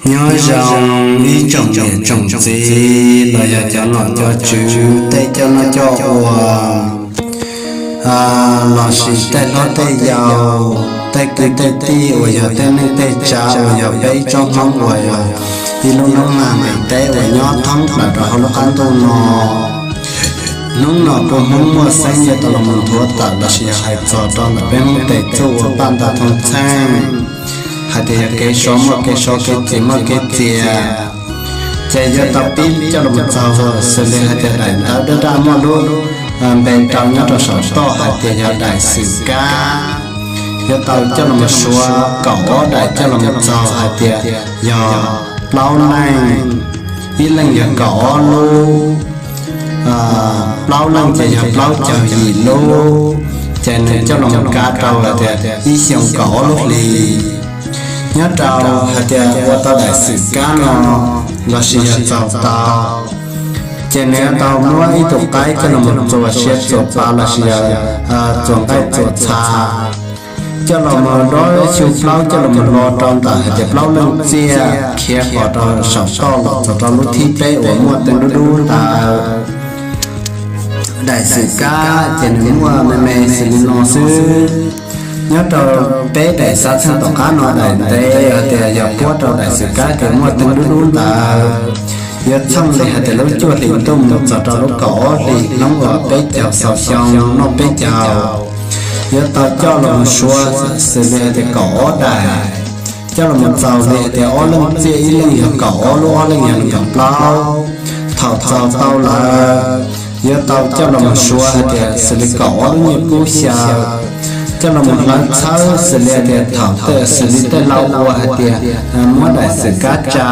Nyob zoo ib tsoom niam tsoom txiv los yog cov nom cov tswv, tej coj noj coj ua, lossis tej hlob tej yau, tej kwv tej tij uas yog tej neej tej tsav uas yog peb ib tsoom Hmoob uas yog ib lub noob mag nqis teb uas nyob thoob plaws rau hauv lub qab ntuj no. Hnub no kuv Hmoob Muaj Xeeb yuav tau los nthuav tawm lossis yog hais txog rau ntawm peb Hmoob tes txuj ua paj ntawv thoob txheej hais tias yog kev sov muaj kev sov, kev txias muaj kev txias. Ces yuav tau pib coj los txog xws li hais tias daim ntawv dab dab muaj lub npe rau nyob rau saum toj hais tias yog daim xwm kab. Yuav tau coj los suav kaum ob daim coj los txog hais tias yog plaub leej, ib leej yog kaum ob lub, plaub leej ces yog plaub caug yim lub, ces nws coj los kav rau hais tias ib xyoo kaum ob lub hlis. Nyob rau hais tias ua tau daim xwm kab no lossis yog txaus tau, ces nws yuav tau muab ib tug qaib coj los txuas siab txuas pa lossis yog txuas nqaij txuas txha, coj los mus dob xyu plaub coj los mus lo rau ntawm hais tias plaub leej txiaj khiav qos rau saum toj los txog rau lub thib peb uas muaj teej dub dub ntawd. Daim xwm kab ces nws muaj me me xws li no xwb. Nyob rau peb daim xav txheej tom qab no, daim ntev hais tias yog puab rau daim xwm kab ces muaj teej dub dub ntawd. Yuav txheej li hais tias lub cuaj hlis ntuj mus txog rau lub kaum ob hlis hnub uas peb caug xaus xyoo noj peb caug. Yuav tau coj los suav xws li hais tias kaum ob daim, coj los txaus li hais tias ob leej txiaj ib leej yog kaum ob lub ob leej yog nees nkaum plaub. Thaum txaus tau lawm, yuav tau coj los suav hais tias xws li kaum ob lub nyiaj kub xyaw, coj los hlawv txhawb xws li hais tias thaum tej xws li tej laus ua hais tias muab daim xwm kab tsa.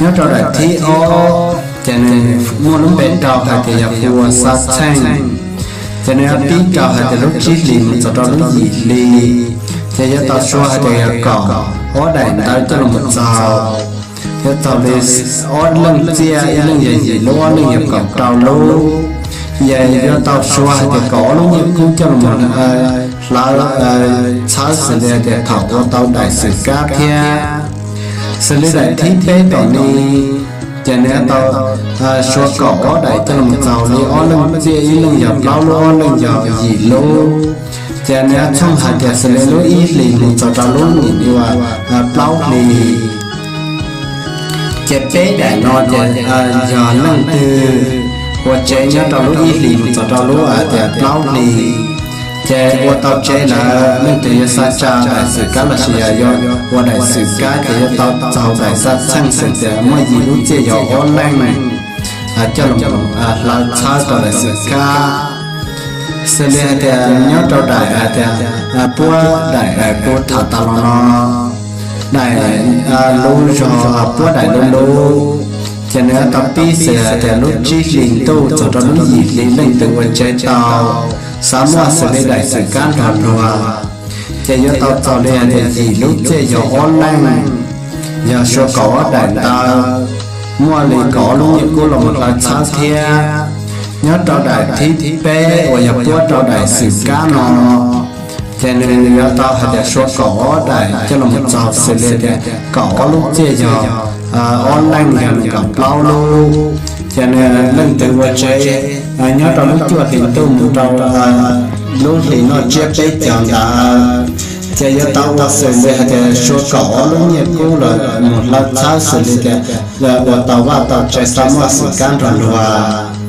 Nyob rau daim thib ob, ces nws muaj lub npe rau hais tias yog hu ua xav txheej, ces nws yuav pib rau hais tias lub tsib hlis mus txog rau lub yim hli, ces yuav tau suav hais tias yog kaum ob daim ntawv coj los txaus. Yuav txaus li ob leej txiaj ib leej yog yim lub ob leej yog kaum rau lub, ces yuav tau suav hais tias kaum ob lub nyiaj kub coj los hlawv txhawb xws li hais tias thaum ua tau daim xwm kab thiab. Xws li daim thib peb tom ni, ces nws yuav tau suav kaum ob daim coj los txaus li ob leej txiaj ib leej yog plaub lub ob leej yog yim lub, ces nws yuav txheej hais tias xws li lub ib hlis mus txog rau lub nim uas plaub hlis. Ces peb daim no ces yog leej twg ua tsev nyob rau lub ib hlis mus txog rau lub hais tias plaub hlis, ces ua tau tsev lawm leej twg yuav xav tsa daim xwm kab lossis yog yuav ua daim xwm kab ces yuav tau txaus daim xav txheej xws tias muaj yim lub txiaj yog ob leej coj los hlawv txhawb tau daim xwm kab. Xws li hais tias nyob rau daim hais tias puab daim kuv tham tas los no, daim lub zog puab daim lub lub, ces nws yuav tau pib xws hais tias lub tsib hlis ntuj txog rau lub yim hli leej twg ua tsev tau, xav muaj xws li daim xwm kab nrog luag, ces yuav tau txaus li hais tias yim lub txiaj yog ob leej, yog suav kaum ob daim ntawv, muaj li kaum ob lub nyiaj kub los mus hlawv txhawb thiab. Nyob rau daim thib peb uas yog puab rau daim xwm kab no, ces nws yuav tau hais tias suav kaum ob daim coj los mus txaus xws li tias kaum ob lub txiaj yog ob leej yog nees nkaum plaub lub, ces nws leej twg ua tsev nyob rau lub cuaj hlis ntuj mus rau lub hlis noj tsiab peb caug ntawd, ces yuav tau ua xws li hais tias suav kaum ob lub nyiaj kub los mus hlawv txhawb xws li tias ua tau vaj tau tsev xav muaj xwm kab nrog luag.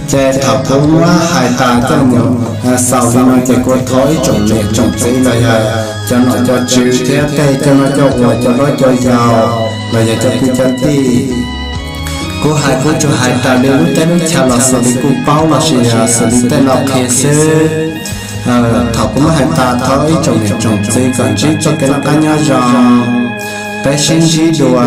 Ces thaum kuv muab hais tas coj los xaus li no ces kuv thov ib tsoom niam tsoom txiv los yog cov nom cov tswv thiab tej coj noj coj ua cov hlob cov yau los yog cov kwv cov tij, kuv hais kuv tsuas hais raws li lub teb lub chaw los xws li kuv paub lossis xws li tej laus qhia xwb. Thaum kuv muab hais tas thov ib tsoom niam tsoom txiv kom ntsib txoj kev noj qab nyob zoo, peb sib ntsib dua.